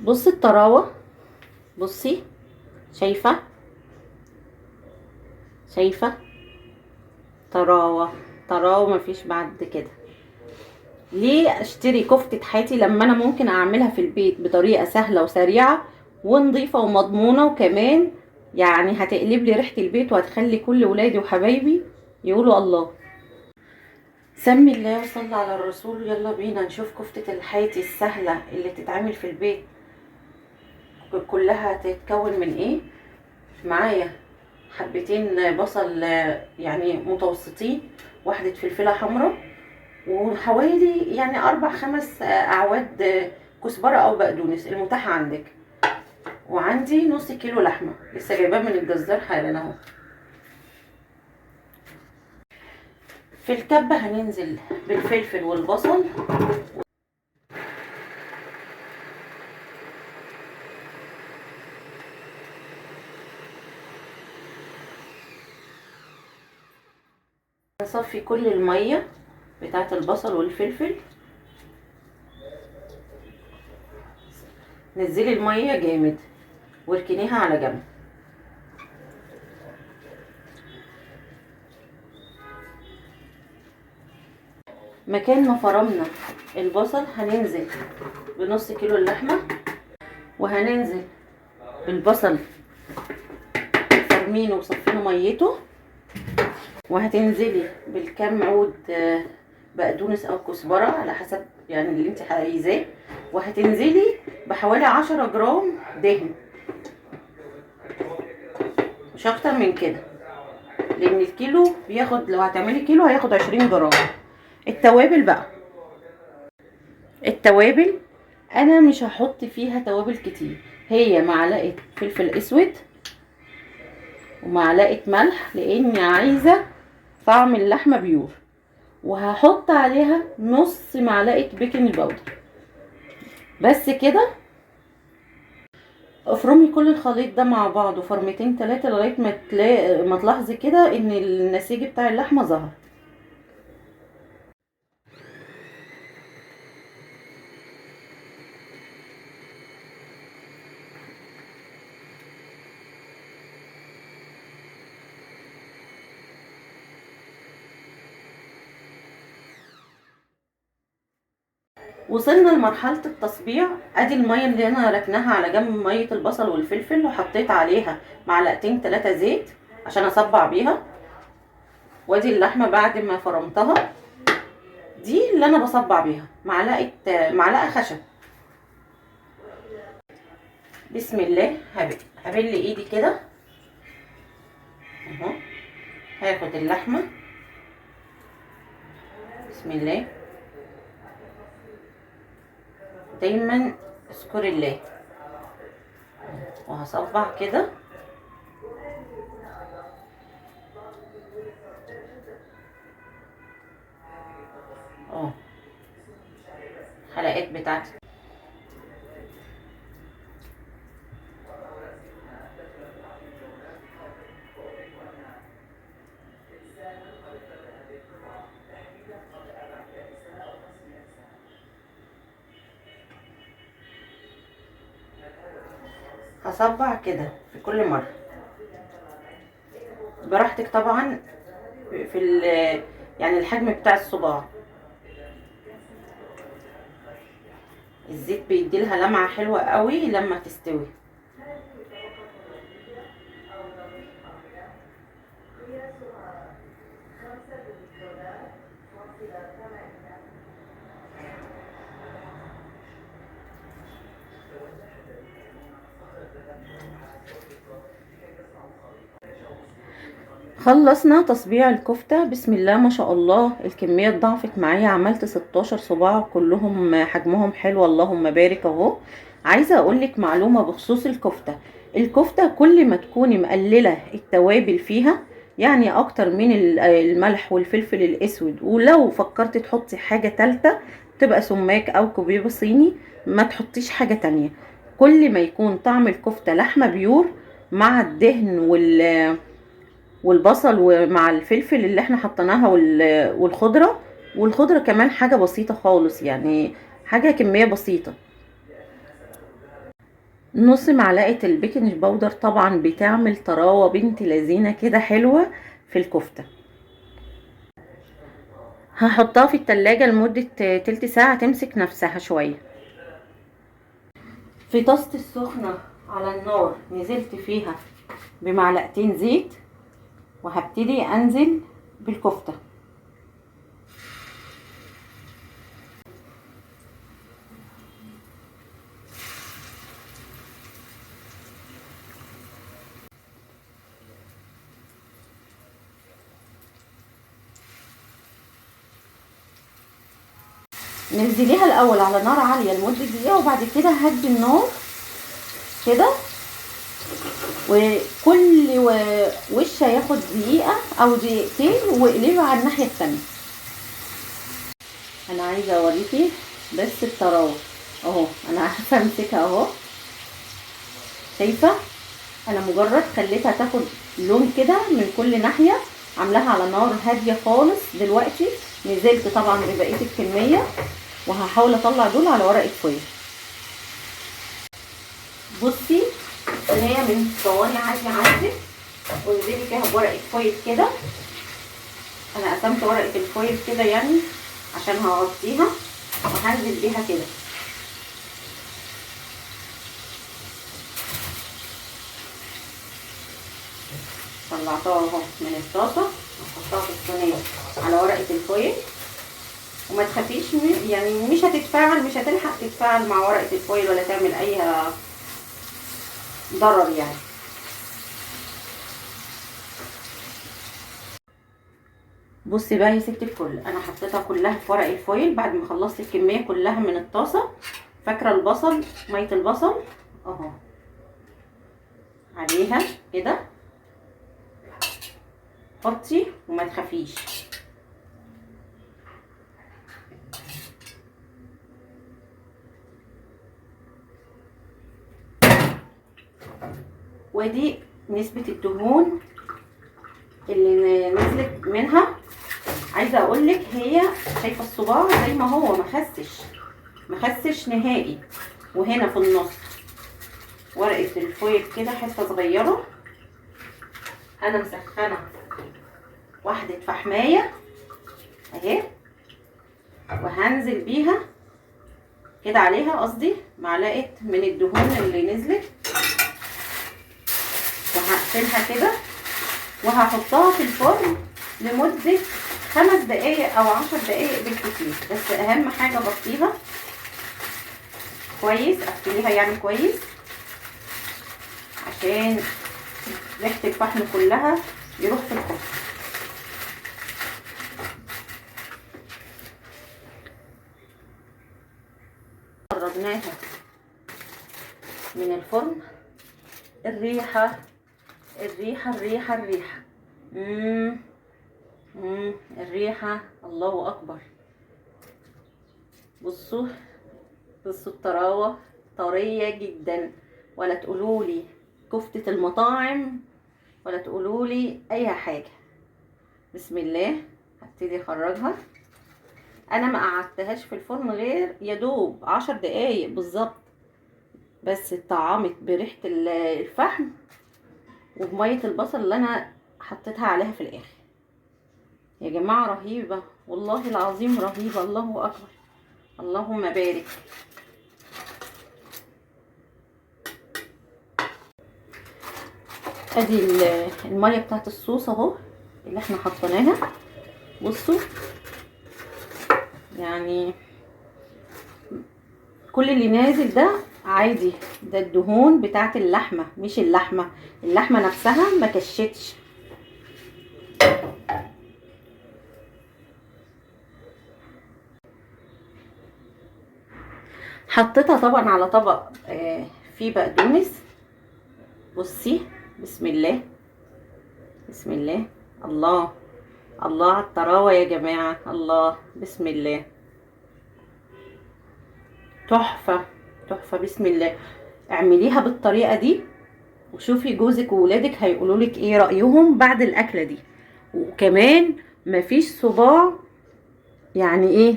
بصي الطراوه، بصي شايفه، شايفه طراوه، طراوه مفيش بعد كده. ليه اشتري كفته حياتي لما انا ممكن اعملها في البيت بطريقة سهلة وسريعة ونظيفه ومضمونه، وكمان هتقلب لي ريحه البيت وهتخلي كل ولادي وحبايبي يقولوا الله. سمي الله وصلي على الرسول. يلا بينا نشوف كفتة الحياتي السهلة اللي تتعمل في البيت كلها تتكون من ايه. معايا حبتين بصل متوسطين، واحدة فلفلة حمراء، وحوالي 4-5 أعواد كزبرة أو بقدونس المتاح عندك، وعندي نص كيلو لحمة لسه جايباه من الجزار حالا اهو. في الكبة هننزل بالفلفل والبصل، نصفي كل المية بتاعت البصل والفلفل. نزلي المية جامد واركنيها على جنب. مكان ما فرمنا البصل هننزل بنص كيلو اللحمة، وهننزل بالبصل فرمينه وصفينه ميته، وهتنزلي بالكم عود بقدونس او كزبرة على حسب اللي انت عايزاه، وهتنزلي بحوالي 10 جرام دهن، مش اكتر من كده، لان الكيلو بياخد، لو هتعملي كيلو هياخد 20 جرام. التوابل بقى، التوابل انا مش هحط فيها توابل كتير، هي معلقة فلفل اسود ومعلقة ملح لاني عايزة طعم اللحمة pure، وهحط عليها نص معلقة baking powder بس كده. افرمي كل الخليط ده مع بعضه فرمتين تلاتة لغاية ما تلاحظي كده ان النسيج بتاع اللحمة ظهر. وصلنا لمرحلة التصبيع. ادي المية اللي انا ركناها على جنب، مية البصل والفلفل، وحطيت عليها معلقتين 3 زيت عشان اصبع بيها. وادي اللحمة بعد ما فرمتها دي اللي انا بصبع بيها، معلقة خشب. بسم الله. هبل ايدي كده اهو، هاخد اللحمة بسم الله. دايما اذكر الله، وهصبع كده. الحلقات بتاعتي. هصبع كده في كل مرة براحتك طبعا، في الحجم بتاع الصباع. الزيت بيدي لها لمعة حلوة قوي لما تستوي. خلصنا تصبيع الكفتة. بسم الله ما شاء الله الكمية اتضاعفت معايا، عملت 16 صباع كلهم حجمهم حلو اللهم بارك اهو. عايزة اقولك معلومة بخصوص الكفتة. الكفتة كل ما تكوني مقللة التوابل فيها، يعني اكتر من الملح والفلفل الاسود، ولو فكرتي تحطي حاجة تالتة تبقى سماك او كوبيبة صيني، ما تحطيش حاجة تانية. كل ما يكون طعم الكفتة لحمة بيور مع الدهن والبصل ومع الفلفل اللي احنا حطيناها والخضرة، والخضرة كمان حاجة بسيطة خالص، يعني حاجة كمية بسيطة. نص معلقة ال baking powder طبعا بتعمل طراوة بنت لذينة كده حلوة في الكفتة. هحطها في التلاجة لمدة تلت ساعة تمسك نفسها شوية. في طاسة السخنة على النار نزلت فيها بمعلقتين زيت، وهبتدي انزل بالكفتة. نزليها الاول على نار عالية لمدة دقيقة، وبعد كده هدي النار كده، وكل وش هياخد دقيقة او دقيقتين، واقلبها على الناحية التانية. انا عايزه اوريكي بس الطراوه اهو، انا عارفه امسكها اهو، شايفه؟ انا مجرد خليتها تاخد لون كده من كل ناحية، عاملاها على نار هادية خالص. دلوقتي نزلت طبعا ببقية الكمية، وهحاول اطلع دول على ورقة فويل. بصي صينية من صواني عادي عندك، وانزلي فيها بورقه فويل كده. انا قسمت ورقة الفويل كده يعني عشان هغطيها، وهنزل بيها كده. طلعتها اهو من الطاسه، هحطها في الصينية على ورقة الفويل، وما تخافيش يعني مش هتتفاعل، مش هتلحق تتفاعل مع ورقة الفويل ولا تعمل اي ضرر يعني. بصي بقى يا ست الكل، انا حطيتها كلها في ورق الفويل بعد ما خلصت الكمية كلها من الطاسه. فاكره البصل، مية البصل اهو عليها كده، حطي وما تخافيش. ودي نسبة الدهون اللي نزلت منها. عايزة اقولك هي شايفة الصباع زي ما هو، ما خسش نهائي. وهنا في النص ورقة الفويل كده حتة صغيرة، انا مسخنة واحدة فحماية اهي، وهنزل بيها كده عليها، قصدي معلقة من الدهون اللي نزلت، وهقفلها كده وهحطها في الفرن لمدة 5 دقايق او 10 دقايق بالكتير. بس اهم حاجة غطيها كويس، قفليها يعني كويس عشان ريحة الفحم كلها يروح في الكفتة. خرجناها من الفرن، الريحة الريحة الريحة الريحة الريحة الله أكبر. بصوا الطراوة طرية جدا، ولا تقولولي كفتة المطاعم ولا تقولولي أي حاجة. بسم الله هبتدي أخرجها. أنا ما قعدتهاش في الفرن غير يدوب 10 دقايق بالظبط، بس اتطعمت بريحة الفحم وبمية البصل اللي أنا حطيتها عليها في الآخر. يا جماعة رهيبة والله العظيم، رهيبة. الله أكبر، اللهم بارك. ادي المية بتاعت الصوص اهو اللي احنا حطيناها. بصوا يعني كل اللي نازل ده عادي، ده الدهون بتاعت اللحمة، مش اللحمة، اللحمة نفسها ما كشتش. حطيتها طبعا على طبق فيه بقدونس. بصي بسم الله بسم الله، الله الله على الطراوه يا جماعة، الله بسم الله، تحفة تحفة بسم الله. اعمليها بالطريقة دي وشوفي جوزك وولادك هيقولوا لك ايه رايهم بعد الاكلة دي. وكمان مفيش صباع يعني ايه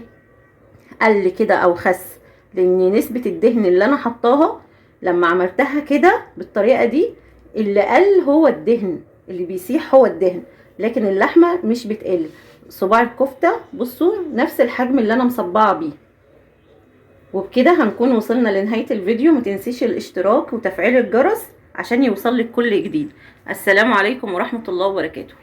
قل كده او خس، لان نسبه الدهن اللي انا حطاها لما عملتها كده بالطريقة دي اللي قل هو الدهن، اللي بيسيح هو الدهن، لكن اللحمة مش بتقل. صباع الكفتة بصوا نفس الحجم اللي انا مصبعه بيه. وبكده هنكون وصلنا لنهاية الفيديو. ما تنسيش الاشتراك وتفعيل الجرس عشان يوصلك كل جديد. السلام عليكم ورحمة الله وبركاته.